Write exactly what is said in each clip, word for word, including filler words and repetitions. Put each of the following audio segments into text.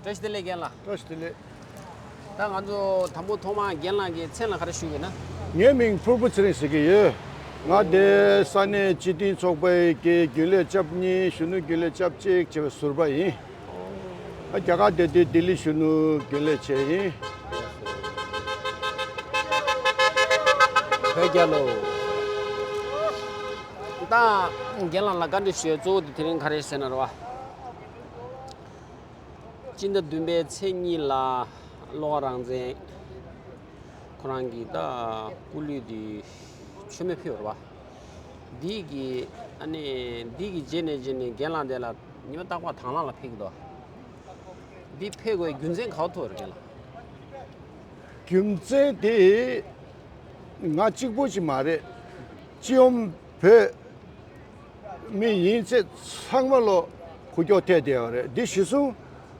བཀྲ་ཤིས་བདེ་ལེགས་རྒན་ལགས། བཀྲ་ཤིས་བདེ་ལེགས། ད་ང་ཚོ་དང་པོ་ཐོག་མར་རྒན་ལགས་ཀྱི་མཚན་ལ་ག་རེ་ཞུ་དགོས་ན། ངའི་མིང་ཕུར་བུ་ཚེ་རིང་ཟེར་གྱི་ཡོད། ང་འདི་ས་གནས་སྤྱི་མཐུན་ཚོགས་པའི་གི་རྒྱུན་ལས་བཅུ་གཉིས། གཞོན་ནུ་རྒྱུན་ལས་བཅུ་གཅིག་བྱས་པའི་ཟུར་པ་ཡིན། ཨ། རྒྱ་གར་བསྡད་དུས་ལྡི་ལི་གཞོན་ནུ་རྒྱུན་ལས་བྱས་ཡིན། བོད་རྒྱལ་ལོ། ད་རྒན་ལགས་ལ་བཀའ་འདྲི་ཞུ་ཡས་གཙོ་བོ་དེ་དེ་རིང་ག་རེ་ཟེར་ན་རེད་བ། སྤྱི་ཟླ་བདུན་པའི་ཚེས་གཉིས་ལ་བློ་དགའ་རང་བཙན་ཁོ་རང་གི་ད་སྐུ་ལུས་དེ་མཆོད་མེ་ཕུལ་བ་རེད་བ། འདི་གི་ཨ་ནི་འདི་གི་རྗེས་ནས་རྗེས་ནས་རྒན་ལགས་དེ་ལ་ཉི་མ་རྟག་པར་དང་བླངས་ལ་ཕེབས་ཀྱི་འདུག་འདི་ཕེབས་དགོས་རྒྱུ་མཚན་ག་པར་ཐུག་རེད་རྒན་ལགས། རྒྱུ་མཚན་དེ་ང་གཅིག་པོ་ཅིག་མ་རེད། སྤྱི་ཡོངས་བོད་མི་ཡིན་ཚད་ཚང་མ་ལོ་ཁུག་ཀྱོག་ཐེབས་བསྡད་ཡོད་རེད། འདི་གཞི་བཟུང་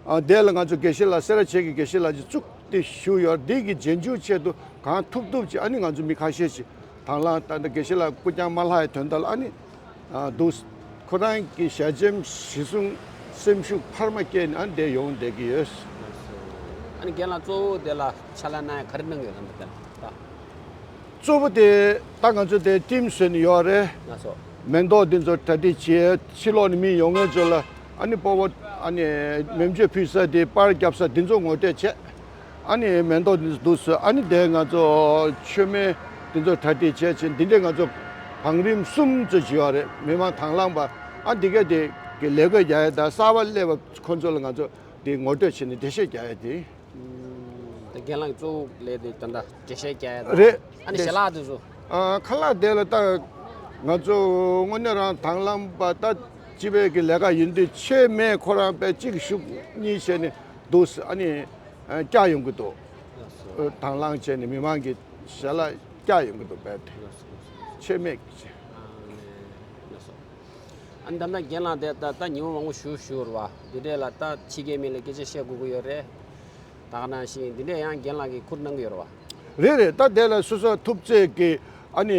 ཨ་དེ་ལ་ང་ཚོ་དགེ་བཤེས་ལགས་སེ་ར་བྱེས་ཀྱི་དགེ་བཤེས་ལགས་ཀྱིས་བཙུགས་ཏེ་བཞུགས་ཡོད། འདི་གི་རྗེས་འཇུག་ཆེད་དུ་གང་ཐུབ་ཐུབ་ཅིག་ཨ་ནི་ང་ཚོ་མི་ཁ་ཤས་ཤིག་དང་བླངས་ད་ལྟ་དགེ་བཤེས་ལགས་སྐུ་རྐྱང་མ་ལྷག་ཡའི་དོན་དག་ལ་ཨ་ནི་ཨ་འདུག་ཁོ་རང་གི་ཞལ་ཆེམས་གཞི་བཟུང་སེམས་ཤུགས་འཕར་མ་སྐྱེས་ནས་ཨ་ནི་དེ་ཡོང་བསྡད་ཀྱི་ཡོད། ཨ་ནི་རྒན་ལགས་གཙོ་བོ་དེ་ལ་ཕྱག་ལས་གནང་ཡ་ག་རེ་གནང་གི་ཡོད་ལབ་ན་དེ་ལ་ད། གཙོ་བོ་དེ་ད་ང་ཚོ་དེ་ཊིམ་བཟོས་ནས་ཡོད་རེད། ལགས་སོ། མེ་ཏོག་འདི་ཚོ་གྲ་སྒྲིག་བྱས། ཕྱི་ལོགས་ནས་མི་ཡོང་མཁན་ཚོ་ལ་ཨ་ནི་སྤོ་བོ་ཨ་ནི་མེ་མཆོད་ཕུལ་ས་དེ་པར་བརྒྱབ་ས་འདི་ཚོ་ངོ་སྤྲོད་བྱས། ཨ་ནི་མེ་ཏོག་འདི་ཚོ་འདུག་སེ་ཨ་ནི་དེ་ང་ཚོ་མཆོད་མེ་འདི་ཚོ་གྲ་སྒྲིག་བྱས་བྱས། འདི་འདྲས་ང་ཚོ་བང་རིམ་གསུམ་ཙམ་ཅིག་ཡོད་རེད། མི་མང་དང་བླངས་པ་ཨ་འདི་གས་དེ་གི་ལས་བགོས་རྒྱག་ཡ་དང་གསར་པ་སླེབས་པ་ཁོ་ཚོ་ལ་ང་ཚོ་དེ་ངོ་སྤྲོད་བྱས་ནས་འགྲེལ་བཤད་རྒྱག་ཡ་དེ། ད་རྒན་ལགས་གཙོ་བོ་ལས་དེ་ད་ལྟ་འགྲེལ་བཤད་རྒྱག་ཡ་དང་། རེད། ཨ་ནི་ཞལ་ལག་དེ་ཚོ། ཨ་ཁ་ལག་དེ་ལ་ད་ང་ཚོ་དངོས་གནས་རང་དང་བླངས་པ་ད་སྤྱི་པའི་གི་ལས་ཀ་ཡིན་དུས་ཆེད་མེད་ཁོ་རང་དཔེ་གཅིག་ཞུགས་གཉིས་བྱས་ནས་འདུག་སེ་ཨ་ནི་བསྐྱལ་ཡོང་གི་འདུག་དང་བླངས་བྱས་ནས་མི་མང་གི་ཞལ་ལག་བསྐྱལ་ཡོང་གི་འདུག་དཔེ་དེ་ཆེད་མེད་ཀྱི། ཨ་ནི་ད་ལྟ་རྒན་ལགས་དེ་ད་ད་ཉི་མ་མང་པོ་བཞུགས་བཞུགས་རེད་བ། འདི་འདྲས་ལ་ད་ཕྱི་རྒྱལ་མི་ལ་སྐད་ཆ་བཤད་དགོས་ཀྱི་ཡོད་རེད། ད་ག་ནང་བཞིན་འདི་འདྲས་ཡང་རྒན་ལགས་ཀྱིས་ཁུར་གནང་གི་ཡོད་རེད་བ། རེད་རེད། ད་དེ་ལ་སོ་སོ་ཐུབ་ཚད་ཀྱི་ཨ་ནི་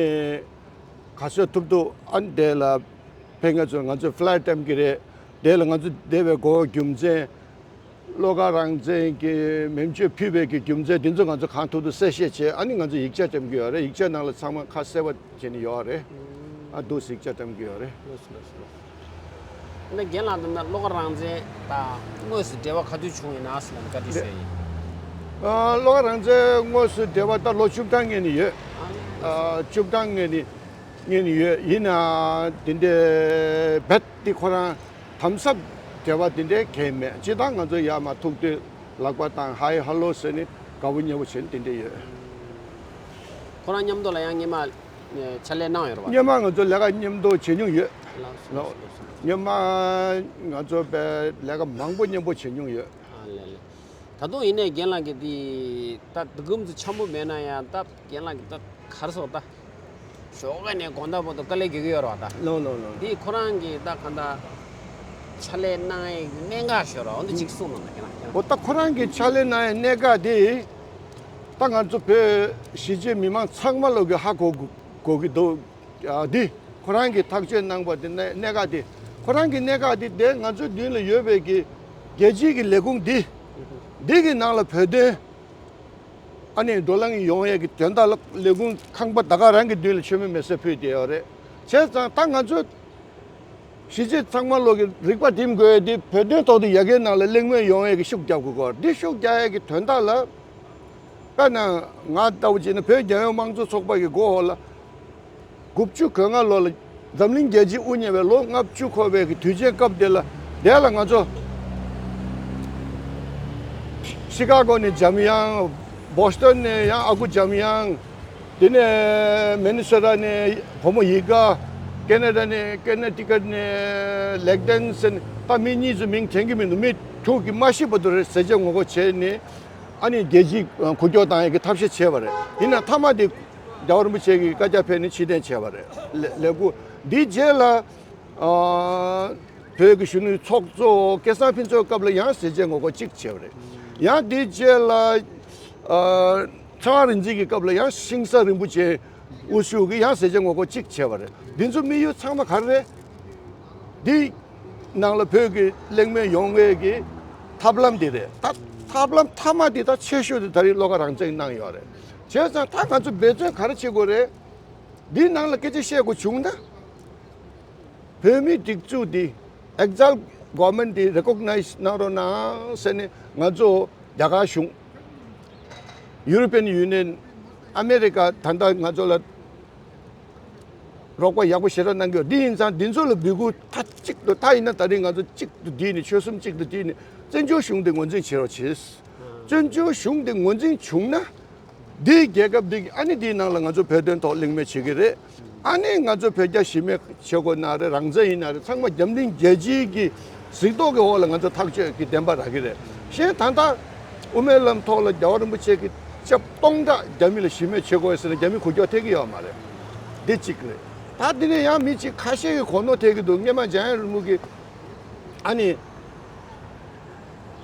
ག་ཚོད་ཐུབ་ཐུབ་ཨ་ནི་དེ་ལ་ཕེབས་མཁན་ཚོར་ང་ཚོས་ཕ་ལེར་སྟོན་གྱི་རེད། དེ་ལ་ང་ཚོ་བསྡད་པའི་དགོས་པ་རྒྱུ་མཚན། བློ་དགའ་རང་བཙན་གྱིས་མེ་མཆོད་ཕུལ་བའི་གི་རྒྱུ་མཚན་དེ་ཚོ་ང་ཚོ་གང་ཐུབ་ཐུབ་གསལ་བཤད་བྱས། ཨ་ནི་ང་ཚོ་ཡིག་ཆ་བཀྲམ་གྱི་ཡོད་རེད། ཡིག་ཆ་ནང་ལ་ཚང་མ་ཁ་གསལ་པོ་བྱས་ནས་ཡོད་རེད། ཨ་འདུག་སེ་ཡིག་ཆ་བཀྲམ་གྱི་ཡོད་རེད། ལགས་སོ་ལགས་སོ་ལགས་སོ། ཨ་ནི་རྒན་ལགས་འདི་ན་བློ་དགའ་རང་བཙན་དང་དངོས་སུ་འབྲེལ་བ་ག་དུས་བྱུང་ཡིན་ན་ཟེར་ལབ་ནས་བཀའ་འདྲི་ཞུ་ཡ་ཡིན། ཨ་བློ་དགའ་རང་བཙན་དངོས་སུ་འབྲེལ་བ་ད་ལོ་བཅུ་གྲངས་སྔོན་ནས་ཡོད། ཨ་བཅུ་གྲངས་སྔོན་ནས་སྔོན་ནས་ཡོད། ཡིན་ནའང་དེ་འདྲའི་རྦད་དེ་ཁོ་རང་དམ་ཟབ་འབྲེལ་བ་དེ་འདྲའི་གང་ཡང་མེད། སྤྱིར་བཏང་ང་ཚོ་ཡར་མར་ཐུག་དུས་ལག་པ་བཏང་ཧའི་ཧ་ལོ་ཟེར་ནས་དགའ་པོ་ཉེ་པོ་བྱས་ནས་དེ་འདྲ་ཡོད། ཁོ་རང་མཉམ་དུ་ལ་ཡང་སྔོན་མ་ཕྱག་ལས་གནང་ཡོད་རེད་བ། སྔོན་མ་ང་ཚོ་ལས་ཀ་མཉམ་དུ་བྱེད་མྱོང་ཡོད། ལགས་སོ་ལགས་སོ། སྔོན་མ་ང་ཚོ་པའི་ལས་ཀ་མང་པོ་མཉམ་པོ་བྱེད་མྱོང་ཡོད། ཨ་ལས་ལས། ད་དུང་ཡིན་ནའི་རྒན་ལགས་ཀྱི་དེ་ད་འདི་གུམ་ཚོ་འཆམ་པོ་མེད་ན་ཡང་ད་རྒན་ལགས་ཀྱི་ད་ག་རེ་ཟེར་ད། ཞོགས་ཀ་ནས་དགོང་དག་བར་དུ་དཀའ་ལས་རྒྱག་གི་ཡོད་རེད་བ་ད། ལོ་ལོ་ལོ། འདི་ཁོ་རང་གི་ད་གང་ལྟར་ཕྱག་ལས་གནང་ཡས་གནད་འགག་ཤོད་རོགས་འདི་གཅིག་གསུངས་གནང་ན་རྒན་ལགས། འོ་ད་ཁོ་རང་གི་ཕྱག་ལས་གནང་ཡས་གནད་འགག་དེ་ད་ང་ཚོ་བོད་གཞིས་བྱེས་མི་མང་ཚང་མ་ལོག་གི་ཧ་གོ་དགོས་ཀྱི་འདུག་ཨ་འདི་ཁོ་རང་གིས་ཐག་གཅོད་གནང་པ་དེ་གནད་གནད་འགག་དེ་ཁོ་རང་གི་གནད་འགག་དེ་དེ་ང་ཚོའི་མདུན་ལ་ཡོད་པའི་གི་རྒྱལ་སྤྱིའི་གི་ལས་ཁུངས་འདི་འདི་གི་ནང་ལ་བོད་དོན་ཨ་ནི་བགྲོ་གླེང་ཡོང་ཡས་ཀྱི་དོན་དག་ལ་ལས་ཁུངས་ཁང་པ་ད་ག་རང་གི་མདུན་ལ་མཆོད་མེ་མེ་སེར་ཕུལ་བསྡད་ཡོད་རེད། བྱས་ཙང་ད་ང་ཚོ་གཞིས་བྱེས་ཚང་མ་ལོག་གི་རིག་པ་སྒྲིམ་དགོས་ཡས་དེ་བོད་དོན་ཐོག་ཏུ་ཡ་གིའི་ནང་ལ་གླེང་མོལ་ཡོང་ཡས་ཀྱི་ཤུགས་རྒྱག་དགོས་སྐོར་འདི་ཤུགས་རྒྱག་ཡས་ཀྱི་དོན་དག་ལ། དཔེར་ན་ང་ལྟ་བུ་བྱས་ན་བོད་རྒྱལ་ཡོངས་དམངས་གཙོ་ཚོགས་པ་གི་མགོ་འོག་ལ་དགུ་བཅུ་གོ་ལྔ་ལོ་ལ་འཛམ་གླིང་རྒྱལ་སྤྱིས་དབུ་བརྙེས་པའི་ལོ་ལྔ་བཅུ་འཁོར་བའི་གི་དུས་ཆེན་སྐབས་དེ་ལ་དེ་ལ་ང་ཚོ་ཤི་ཀ་གོ་ནས་འཇམ་དབྱངས། བོ་སི་ཊོན་ནས་ཡང་ཨ་ཁུ་འཇམ་དབྱངས། དེ་ནས་མི་ནི་སོ་ཊ་ནས་བུ་མོ་ཡིད་དགའ། ཁེ་ན་ཌ་ནས་ཁེ་ན་ཊི་ཀཊ་ནས་ལེག་ཌེན་ཟེར་ནས་ད་མི་གཉིས་ཚོ་མིང་དྲན་གྱི་མི་འདུག་མི་དྲུག་གི་མ་ཤི་བར་དུ་རེད་ཟས་བཅད་ངོ་རྒོལ་བྱས་ནས། ཨ་ནི་རྒྱལ་སྤྱིའི་འགུལ་སྐྱོད་བཏང་ཡས་ཀྱི་ཐབས་ཤེས་བྱས་པ་རེད། ཡིན་ན་མཐའ་མ་དེ་རྒྱལ་བ་རིན་པོ་ཆེ་གི་བཀའ་རྒྱ་ཕེབས་ནས་ཕྱིར་འཐེན་བྱས་པ་རེད། ལས་ལས་འགུལ་འདིའི་རྗེས་ལ་ ཨ། བོད་ཀྱི་གཞོན་ནུའི་ཚོགས་གཙོ་སྐལ་བཟང་ཕུན་ཚོགས་སྐབས་ལ་ཡང་ཟས་བཅད་ངོ་རྒོལ་གཅིག་བྱས་པ་རེད། ཡང་དེའི་རྗེས་ལ། ཨ། ཚེ་དབང་རིག་འཛིན་གྱི་སྐབས་ལ་ཡང་ཤིང་བཟའ་རིན་པོ་ཆེ་དབུ་བཞུགས་ཀྱིས་ཡང་ཟས་བཅད་ངོ་རྒོལ་གཅིག་བྱས་པ་རེད། འདི་ཚོ་དམིགས་ཡུལ་ཚང་མ་ག་རེ་རེད། འདི་ནང་ལ་བོད་ཀྱི་གླེང་མོལ་ཡོང་བའི་གི་ཐབས་ལམ་འདི་རེད། ད་ཐབས་ལམ་མཐའ་མ་འདི་ད་ཆེ་ཤོས་དེ་ད་རིང་བློ་དགའ་རང་བཙན་གནང་ཡོད་རེད། བྱས་ཙང་ད་ང་ཚོ་འབད་བརྩོན་ག་རེ་བྱེད་དགོས་རེད། འདིའི་ནང་ལ་སྐད་ཆ་བཤད་དགོས་བྱུང་ན། བོད་མིའི་སྒྲིག་འཛུགས་འདི་exile government འདི་recognize གནང་རོགས་གནང་ཟེར་ནས་ང་ཚོ་རྒྱ་གར་གཞུང་། European Union། ཨ་མེ་རི་ཀ་ད་ལྟ་ང་ཚོ་ལ་རོགས་པ་ཡག་པོ་ཞེ་དྲག་གནང་གི་ཡོད། འདི་ཡིན་ཙང་འདི་ཚོ་ལ་འབོད་སྐུལ་མཐའ་གཅིག་ཏུ། ད་ཡིན་ན་ད་རིང་ང་ཚོ་གཅིག་ཏུ་བསྒྲིལ་ནས། ཆོལ་གསུམ་གཅིག་ཏུ་བསྒྲིལ་ནས་བཙན་བྱོལ་གཞུང་འདི་ངོས་འཛིན་བྱེད་རོགས་བྱེད། བཙན་བྱོལ་གཞུང་འདི་ངོས་འཛིན་བྱུང་ན། འདིའི་རྒྱལ་ཁབ་འདི་ཨ་ནི་འདིའི་ནང་ལ་ང་ཚོ་བོད་དོན་ཐོག་གླེང་མོལ་བྱེད་ཀྱི་རེད། ཨ་ནི་ང་ཚོ་བོད་རྒྱ་གཞི་མེད་བྱེད་དགོས་ན་རེད། རང་བཙན་ཡིན་ན་རེད། ཚང་མ་འཛམ་གླིང་རྒྱལ་སྤྱིའི་གི་གཟིགས་རྟོག་གི་འོག་ལ་ང་ཚོ་ཐག་གཅོད་ཀྱི་བདེན་པ་རག་གི་རེད། གཞན་ད་ལྟ་དབུ་མའི་ལམ་ཐོག་ལ་རྒྱལ་བ་རིན་པོ་ཆེ་གི་སྐྱབས་སྟོང་ཕྲག་རྒྱ་མི་ལ་གཞི་མེད་བྱེད་དགོས་ཟེར་ན་རྒྱ་མི་གུ་ཀྱོག་ཐེབས་ཀྱི་ཡོད་མ་རེད། འདི་གཅིག་རེད། ད་འདི་ནས་ཡང་མི་གཅིག་ཁ་ཤས་ཀྱིས་གོ་ནོར་ཐེབས་ཀྱི་འདུག་སྔོན་མ་འཇམ་དབྱངས་རིང་ལུགས་ཀྱིས། ཨ་ནི།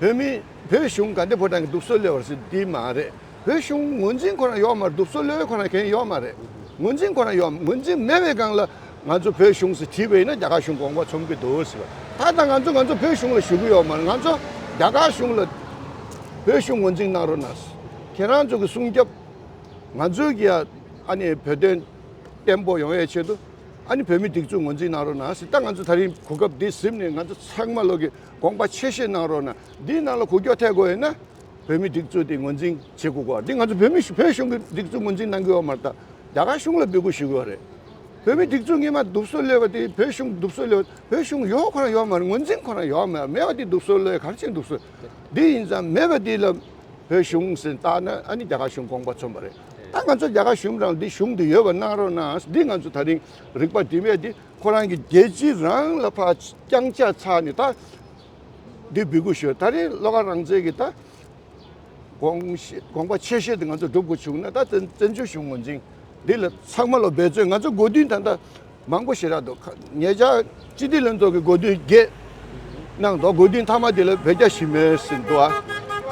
བོད་མི། བོད་གཞུང་དགའ་ལྡན་ཕོ་བྲང་གི་གདུབ་སྲོལ་གློད་པ་ཟེར་འདི་མ་རེད། བོད་གཞུང་ངོས་འཛིན་ཁོ་རང་ཡོད་མ་རེད། གདུབ་སྲོལ་གློད་ཁོ་རང་གང་ཡང་ཡོད་མ་རེད། ངོས་འཛིན་ཁོ་རང་ཡོད། ངོས་འཛིན་མེད་པའི་སྒང་ལ་ང་ཚོ་བོད་གཞུང་ཟེར་བྲིས་པ་ཡིན་ན་རྒྱ་གར་གཞུང་དགོངས་པ་ཚོམ་གྱི་འདུག་ཟེར་བ། ད་ལྟ་ང་ཚོ་ང་ཚོ་བོད་གཞུང་ལ་ཞུ་གི་ཡོད་མ་རེད། ང་ཚོ་རྒྱ་གར་གཞུང་ལ་བོད་གཞུང་ངོས་འཛིན་གནང་རོགས་གནང་། ཁྱེད་རང་ཚོ་གི་སྲུང་སྐྱོབ། ང་ཚོའི་གི་ཡ། ཨ་ནི་བོད་དོན་བརྟན་པོ་ཡོང་ཡའི་ཆེད་དུ། ཨ་ནི་བོད་མིའི་སྒྲིག་འཛུགས་ངོས་འཛིན་གནང་རོགས་གནང་ཟེར། ད་ང་ཚོ་ད་རིང་གོ་སྐབས་འདི་ཟིན་ནས་ང་ཚོ་ཚང་མ་ལོག་གི་དགོངས་པ་ཆེ་བཞེས་གནང་རོགས་གནང་། འདིའི་ནང་ལ་གུ་ཀྱོག་ཐེབས་དགོས་ཡོད་ན། བོད་མིའི་སྒྲིག་འཛུགས་དེ་ངོས་འཛིན་བྱེད་དགོས་གོ། འདི་ང་ཚོ་བོད་མི། བོད་གཞུང་གི་སྒྲིག་འཛུགས་ངོས་འཛིན་གནང་གི་ཡོད་མ་རེད། ད་རྒྱ་གར་གཞུང་ལ་འབོད་སྐུལ་ཞུ་གི་ཡོད་རེད། བོད་མིའི་སྒྲིག་འཛུགས་སྔོན་མ་གདུབ་སྲོལ་གློད་པ་དེ། བོད་གཞུང་གདུབ་སྲོལ་གློད། བོད་གཞུང་ཡོད་ཁོ་རང་ཡོད་མ་རེད། ངོས་འཛིན་ཁོ་རང་ཡོད་མ་རེད། མེད་པ་དེ་གདུབ་སྲོལ་གློད། ག་རེ་བྱས་གདུབ་སྲོལ། འདི་ཡིན་ཙང་མེད་པ་དེ་ལ་བོད་གཞུང་ཟེར་བཏགས་ན་ཨ་ནི་རྒྱ་གར་གཞུང་དགོངས་པ་ཚོམ་པ་རེད། ད་ང་ཚོ་རྒྱ་གར་གཞུང་རང་འདི་གཞུང་འདི་ཡོད་པ་གནང་རོགས་གནང་། འདི་ང་ཚོ་ད་རིང་རིག་པ་འདི་མེད་དེ་ཁོ་རང་གི་རྒྱལ་སྤྱི་རང་ལ་ཕར་རྐྱང་ཕྱག་ཚར་ནས་ད་འདི་འབོད་སྐུལ་ཞུ། ད་རིང་བློ་དགའ་རང་བཙན་གྱི་ད་དགོངས་བཞེས། དགོངས་པ་ཆེ་བཞེས་དེ་ང་ཚོ་སྒྲུབ་དགོས་བྱུང་ན། ད་བཙན་བཙན་བྱོལ་གཞུང་ངོས་འཛིན་འདི་ལ་ཚང་མ་ལོ་འབད་བརྩོན། ང་ཚོ་གོ་བསྡུར་ད་ལྟ་མང་པོ་ཞེ་དྲག་འདུག་ཁ། ཉེ་ཆར་སྤྱི་འཐུས་ལྷན་ཚོགས་ཀྱི་གོ་བསྡུར་བརྒྱད་གནང་འདུག་གོ་བསྡུར་མཐའ་མ་དེ་ལ་བོད་རྒྱ་གཞི་མེད་ཟེར་འདུག་ཨ།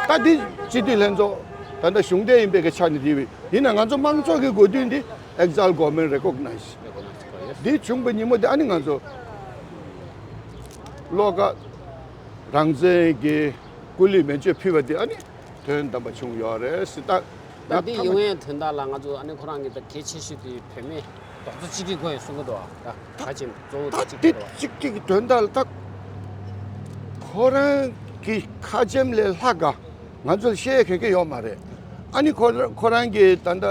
ད་འདི་སྤྱི་འཐུས་ལྷན་ཚོགས་ད་ལྟ་གཞུང་འབྲེལ་ཡིན་པའི་གི་ཆ་ནས་བྲིས་པ་ཡིན་ན། ང་ཚོ་མང་ཚོགས་ཀྱི་གོ་བསྡུར་འདི་exile government recognize འདི་བྱུང་བའི་ཉིན་མོ་དེ་ཨ་ནི་ང་ཚོ་བློ་དགའ་རང་བཙན་གྱི་སྐུ་ལུས་མེ་མཆོད་ཕུལ་བ་དེ་ཨ་ནི་དོན་དམ་པ་བྱུང་ཡོད་རེད་ཟེར། ད་ད་ང་འདི་ཐ་མ་ཡོང་ཡའི་དོན་དག་ལ་ང་ཚོ་ཨ་ནི་ཁོ་རང་གི་ད་གལ་ཆེ་ཤོས་དེ་བོད་མི་རྡོག་རྩ་གཅིག་སྒྲིལ་དགོས་ཡོད་གསུང་གི་འདུག་ཨ། ད་ཁ་ཆེམས་གཙོ་བོ་ད་གཅིག་སྒྲིལ་འདུག་ཨ། གཅིག་སྒྲིལ་གྱི་དོན་དག་ལ་ད་ཁོ་རང་གི་ཁ་ཆེམས་ལས་ལྷག་ག་ང་ཚོ་ལ་བཤད་མཁན་གང་ཡང་ཡོད་མ་རེད། ཨ་ནི་ཁོ་ཁོ་རང་གིས་ད་ལྟ་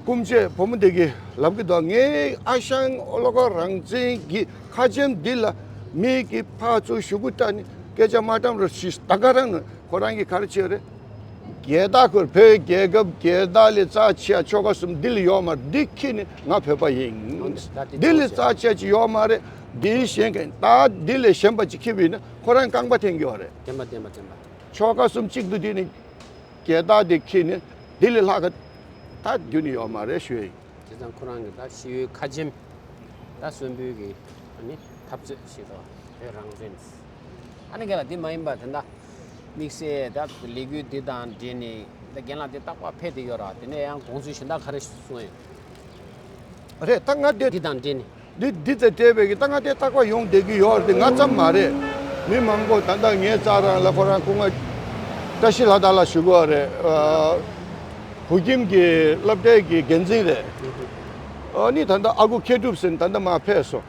སྐུ་མཆེད་བུ་མོ་དེ་གིས་ལབ་ཀྱི་འདུག་ངའི་ཨ་ཞང་བློ་དགའ་རང་བཙན་གྱི་ཁ་ཆེམས་འདི་ལ་མི་གིས་ཕར་ཚུར་ཤོག་གུ་བཀྲམ་ནས་སྐད་ཆ་མ་བཀྲམ་རོགས་ཞེས། ད་ག་རང་ནས་ཁོ་རང་གིས་ག་རེ་བྱས་རེད། རྒྱལ་དར་ཁུར། བོད་རྒྱལ་ཁབ་རྒྱལ་དར་ལས་རྩ་ཆེ་ཡ་ཆོལ་ཁ་གསུམ་འདི་ལ་ཡོད་མ་རེད། འདི་ཁྱེར་ནས་ང་བོད་པ་ཡིན། འདི་ལས་རྩ་ཆེ་ཅིག་ཡོད་མ་རེད། འདི་གཞན་གྱི། ད་འདི་ལས་གཞན་པ་ཅིག་ཁྱེར་བ་ཡིན་ན་ཁོ་རང་རྐང་པ་འཐེན་གྱི་ཡོད་རེད། བདེན་པ་བདེན་པ་བདེན་པ། ཆོལ་ཁ་གསུམ་གཅིག་ཏུ་བསྒྲིལ་ནས་རྒྱལ་དར་དེ་འཁྱེར་ནས་འདི་ལས་ལྷག་ག་ད་རྒྱུ་ནི་ཡོད་མ་རེད་ཞུ་ཡ་ཡིན། བྱས་ཙང་ཁོ་རང་གི་ད་ཞི་བའི་ཁ་ཆེམས་ད་གསོན་པོའི་གི་ཨ་ནི་འཐབ་རྩོད་ཞེས་པ་བོད་རང་བཙན། ཨ་ནི་ག་ལ་འདི་མ་ཡིན་པ་དེ་འདྲ་དམིགས་བསལ་ད་ལས་འགུལ་འདི་དང་འབྲེལ་ནས་ད་རྒན་ལགས་འདི་རྟག་པར་ཕེབས་བསྡད་ཡོད་ར། དེ་ནས་ཡང་དགོངས་ཚུལ་གཞན་དག་ག་རེ་གསུངས་ཡོད། རེད། ད་ང་དེ་འདི་དང་འབྲེལ་ནས། འདི་འདི་ཚེ་སྤྲད་པའི་གི་ད་ང་དེ་རྟག་པར་ཡོང་བསྡད་ཀྱི་ཡོད་རེད། ང་ཙམ་མ་རེད། མི་མང་པོ་ད་ལྟ་ངའི་རྩ་རང་ལ་ཁོ་རང་སྐུ་ངོ་བཀྲ་ཤིས་ལྷ་དར་ལགས་ཞུ་གི་ཡོད་རེད། ཨ། ཧུ་ཁྱིམ་གྱི་སློབ་གྲྭའི་གི་འགན་འཛིན་རེད། ཨ་ནི་ད་ལྟ་ཨ་ཁུ་མཁས་གྲུབ་ཟེར་ད་ལྟ་མར་ཕེབས་སོང་།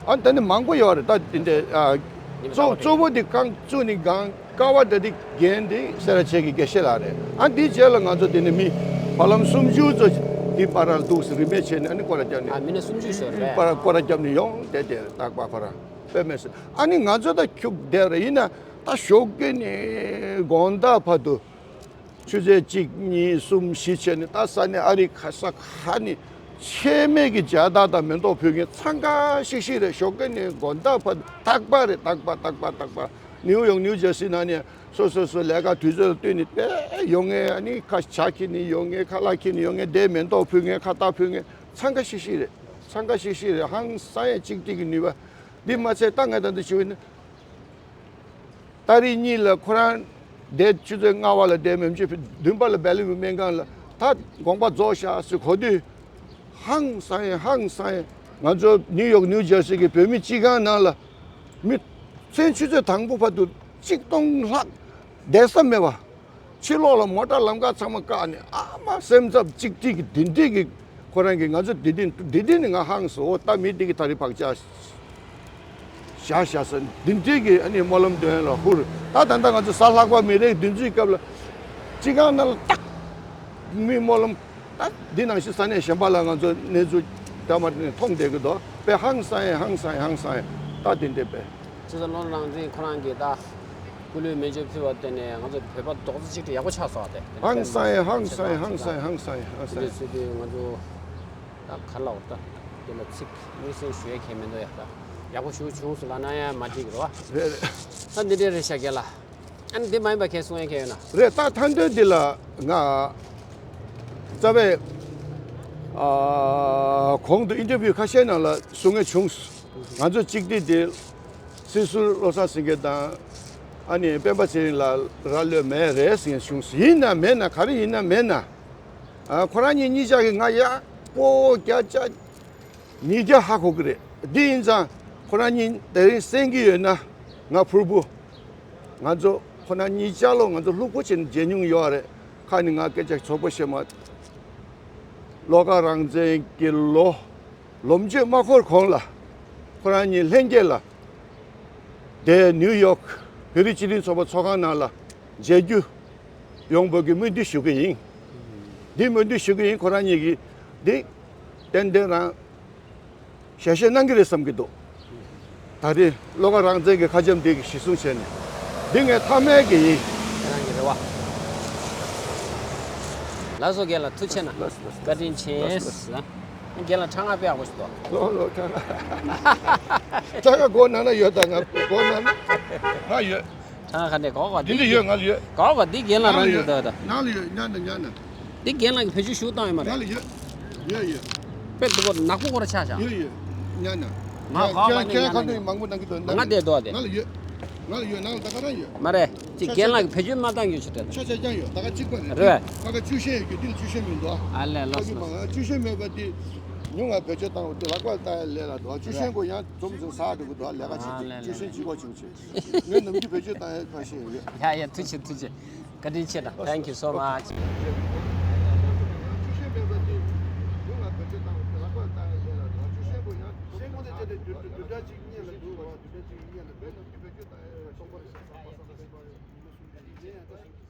ཨ་ནི་ད་ནི་མང་པོ་ཡོད་རེད། ད་དེ་འདྲའི་ཨ་གཙོ་གཙོ་བོ་དེ་རྐང་བཙུགས་ནས་སྒང་ཀ་བ་ད་དེ་རྒན་དེ་སེ་ར་བྱེས་ཀྱི་དགེ་བཤེས་ལགས་རེད། ཨ་འདིའི་རྗེས་ལ་ང་ཚོ་དེ་ནས་མི་བར་ལམ་སུམ་ཅུ་ཙམ་འདི་བར་ལ་འདུག་སེ་རིན་མེད་བྱས་ནས་ཨ་ནི་སྐོར་ར་བརྒྱབ་ནས། ཨ་མི་སྣ་སུམ་ཅུ་ཞིག་རེད། བར་སྐོར་ར་བརྒྱབ་ནས་ཡོང་། དེ་དེ་རྟག་པར་ཁོ་རང་དཔེ་མེད་ཟེར། ཨ་ནི་ང་ཚོ་ད་ཁྱུག་བསྡད་རེད། ཡིན་ན་ད་ཞོགས་ཀས་ནས་དགོང་དག་བར་དུ། ཆུ་ཚོད་གཅིག་གཉིས་གསུམ་བཞི་བྱས་ནས་ད་ས་གནས་ཨ་རི་ག་ས་ག་ནས་ཆད་མེད་ཀྱི་མཇལ་དར་དང་མེ་ཏོག་ཕུལ་མཁན་འཚང་ཁ་ཤིག་ཤིག་རེད། ཞོགས་ཀས་ནས་དགོང་དག་བར་རྟག་པར་རེད། རྟག་པར་རྟག་པར་རྟག་པར་ནིའུ་ཡོག་ནིའུ་ཇར་སི་ནང་ནས་སོ་སོ་སོ་ལས་ཀ་དུས་ཚོད་ལ་བསྟུན་ནས་དཔེ་ཡོང་མཁན། ཨ་ནི་ཁ་ཇ་འཁྱེར་ནས་ཡོང་མཁན། ཁ་ལག་འཁྱེར་ནས་ཡོང་མཁན། དེ་མེ་ཏོག་ཕུལ་མཁན། ཁ་བཏགས་ཕུལ་མཁན་འཚང་ཁ་ཤིག་ཤིག་རེད། འཚང་ཁ་ཤིག་ཤིག་རེད། ཧང་སང་ཡ་གཅིག་སྒྲིལ་གྱི་ནུས་པ། འདི་མ་ཚད་ད་ངས་ད་འདི་ཞུ་ཡིན། ཏ་རིག་གཉིས་ལ་ཁོ་རང་དེ་ཆུ་ཚོད་ལྔ་པ་ལ་བསྡད་མེད་ཆུ་བདུན་པ་ལ་སྦེལ་ལི་བུ་སྨན་ཁང་ལ་ད་དགོངས་པ་རྫོགས་ཤག་ཟེར་གོ་དུས། ཧང་སང་ཡིན་ཧང་སང་ཡིན། ང་ཚོ་ནིའུ་ཡོག་ནིའུ་ཇར་སི་གི་བོད་མི་སྤྱི་ཁང་ནང་ལ་མི་མཚན་ཆུ་ཚོད་དང་པོ་བར་དུ་གཅིག་སྟོང་ལྷག་བསྡད་ས་མེད་པ། ཕྱི་ལོགས་ལ་མོ་ཊ་ལམ་ཁ་ཚང་མ་བཀག་ནས་ཨ་མ་སེམས་འཚབ་གཅིག་སྒྲིལ་གྱི་འདི་འདྲས་ཀྱི་ཁོ་རང་གིས་ང་ཚོ་འདི་འདྲས་འདི་འདྲས་ནི་ང་ཧང་སོ་ད་མི་འདི་གི་ད་རི་བག་ཆགས། བཞག་བཞག་ཟེར་འདི་འདྲའི་གི་ཨ་ནི་སྨོན་ལམ་འདོན་ལ་ཧུར། ད་ད་ལྟ་ང་ཚོ་གཟའ་ལྷག་པ་མི་རེས་བདུན་ཚིགས་སྐབས་ལ་སྤྱི་ཁང་ནང་ལ་ཏག་མི་སྨོན་ལམ་ད་འདི་ནང་བཞིན་ས་གནས་གཞན་པ་ལ་ང་ཚོ་གནས་ཚུལ་ད་མ་ནས་མཐོང་བསྡད་ཀྱི་འདུག་པས། ཧང་སང་ཡ་ཧང་སང་ཡ་ཧང་སང་ཡ་ད་འདི་འདྲས་པས། ཅི་ཟེར་ལོ་རང་བཙན་ཁོ་རང་གིས་ད་སྐུ་ལུས་མེ་མཆོད་ཕུལ་བ་བརྟེན་ནས་ང་ཚོ་བོད་པ་རྡོག་རྩ་གཅིག་སྒྲིལ་ཡག་པོ་ཆགས་སོང་བ་དེ། ཧང་སང་ཡ་ཧང་སང་ཡ་ཧང་སང་ཡ་ཧང་སང་ཡ་ཧང་སང་ཡ། དེ་འདྲས་ཚུལ་དུས་ང་ཚོ། ད་ག་ལ་འོ་ད། དེ་ལ་ཚིག་དམིགས་བསལ་ཞུ་ཡ་གལ་མི་འདུག་ཡ་ད། ཡག་པོ་ཞུ་བྱུང་སོང་ལབ་ན་ཡང་མ་འགྲིག་གི་རེད་བ། རེད་རེད། ད་འདི་འདྲའི་རེད་ཤག་རྒན་ལགས། ཨ་ནི་འདི་མ་ཡིན་པ་གལ་གསུང་ཡ་གལ་ཡོད་ན། རེད། ད་མཐའ་འདོན་འདི་ལ་ང་རྩ་བའི་ཨ་གོང་དུ་ཨིན་ཊར་བིའུ་ཁ་ཤས་ནང་ལ་གསུང་ཡ་བྱུང་སོང་། ང་ཚོ་གཅིག་སྒྲིལ་འདི་སྲིད་ཟུར་བློ་བཟང་སེང་གེ་དང་ཨ་ནི་སྤེན་པ་ཚེ་རིང་ལགས་ར་ལོས་མེད་རེད་ཟེར་ཡ་བྱུང་སོང་། ཡིན་ན་མེད་ན་ག་རེ་ཡིན་ན་མེད་ན། ཨ་ཁོ་རང་གཉིས་གཉིས་ཆ་གི་ང་ཡག་པོ་བརྒྱ་ཆ་ཉིས་བརྒྱ་ཧ་གོ་གི་རེད། འདི་ཡིན་ཙང་ཁོ་རང་གཉིས་དེ་རིང་གསན་གི་ཡོད་ན་ང་ཕུར་བུ། ང་ཚོ་ཁོ་རང་གཉིས་ཅག་ལོ་ང་ཚོ་ལྷུག་པོ་བྱས་ནས་མཇལ་མྱོང་ཡོད་རེད། ཁ་ནས་ང་སྐད་ཆ་ཚོགས་པ་བཤད་མ། བློ་དགའ་རང་བཙན་གྱི་ལོ་ལོ་མཇུག་མ་འཁོར་གོང་ལ་ཁོ་རང་གཉིས་ལྷན་རྒྱས་ལ་དེ་ནིའུ་ཡོག་བོད་རིགས་སྤྱི་མཐུན་ཚོགས་པ་ཚོགས་ཁང་ནང་ལ་མཇལ་རྒྱུ་ཡོང་དགོས་ཀྱི་སྨོན་འདུན་ཞུ་གི་ཡིན། འདི་སྨོན་འདུན་ཞུ་གི་ཡིན། ཁོ་རང་གཉིས་ཀྱིས་འདི་ཏན་ཏན་རང་ཞལ་བཞེས་གནང་གི་རེད་བསམ་གྱི་འདུག་ད་རེས་བློ་དགའ་རང་བཙན་གྱི་ཁ་འཆམ་འདི་གི་གཞི་བཟུང་བྱས་ནས་འདི་ངའི་མཐའ་མའི་གི་ཡིན། ཁྱེད་རང་གི་རེ་བ། ལགས་སོ་རྒན་ལགས་ཐུགས་ཆེ་གནང་། ལགས་སོ་ལགས་སོ། བཀའ་དྲིན་ཆེ། ལགས་སོ་ལགས་སོ། རྒན་ལགས་ཁྲ་ང་དཔེ་ཡག་པོ་ཞིག་འདུག་ལོ་ལོ་ཁྲ་ང་། ཁྲ་ང་སྒོ་ནང་ན་ཡོད། ད་ང་སྒོ་ནང་ན་ང་ཡོད། ཁྲ་ང་ག་འདྲས་གོ་གོ་འདི་འདི་འདི་ཡོད། ང་ལ་ཡོད། གོ་གོ་འདི་རྒན་ལགས་རང་ཡོད་ད་ད། ནང་ལ་ཡོད། ཉན་ན་ཉན་ན། འདི་རྒན་ལགས་ཀྱི་བེད་སྤྱོད་ཞུ་བཏང་ཡོད་མ་རེད། ང་ལ་ཡོད། ཡོད་ཡོད། དཔེ་འདུག་གོ་ནག་པོ་ཁོ་ར་ཆགས་ཤག་ཡོད་ཡོད། ཉན་ན། ང་གོ་གོ་ཁྱེད་འདི་ཁྱེད་ཉན་ཁ་ན་འདོན་མང་པོ་གནང་གི་འདུག་ང་བསྡད་འདུག་དེ། ང་ལ་ཡོད། ང་ལ་ཡོད། ནང་ལ་ད་ག་རང་ཡོད། མ་རེད། ཅིག་རྒན་ལགས་ཀྱི་བེད་སྤྱོད་མ་བཏང་རྒྱུ་ཆེ་དྲན། ཆ་ཆ་རྐྱང་ཡོད། ད་ག་གཅིག་པ་རེད། རེད། ཁ་ཁ་བཅུ་ཤེས་ཡོད་རྒྱུ་འདི་ལ་བཅུ་ཤེས་མི་འདུག་ཨ་ལས་ལགས་སོ། ཁ་ཁ་མང་ང་བཅུ་ཤེས་མེད་པ་འདི་ཉུང་ང་བེད་སྤྱོད་བཏང་བ་འདི་ལག་པ་བཏང་ཡ་ལས་ལ་འདུག་བཅུ་ཤེས་མགོ་ཡང་འཛོམས་འཛོམས་ཟ་འགྲོ་གི་འདུག་ལས་ཀ་བྱེད་ཀྱི་བཅུ་ཤེས་ལྗིད་པོ་བྱུང་ཆེ། ངས་ནམ་རྒྱུན་བེད་སྤྱོད་བཏང་ཡ་ཁ་ཤས་ཡོད། ཡ་ཡ་ཐུགས་ཆེ་ཐུགས་ཆེ། བཀའ་དྲིན་ཆེ་དང་། Thank you so much། བཅུ་ཤེས་མེད་པ་འདི་ཉུང་ང་བེད་སྤྱོད་བཏང་བ་འདི་ལག་པ་བཏང་ཡ་ལས་ལ་འདུག་བཅུ་ཤེས་མགོ་ཡང་འཛོམས་འཛོམས་ཟ་འགྲོ་གི་འདུག་བཅུ་ཤེས་མགོ་ཡང་འཛོམས་འཛོམས་ཟ་འགྲོ་གི་འདུག་ང་ནམ་རྒྱུན་བེད་སྤྱོད་བཏང་ཡ་སྟོང་པ་རེད། ཡིན་ཡང་ད།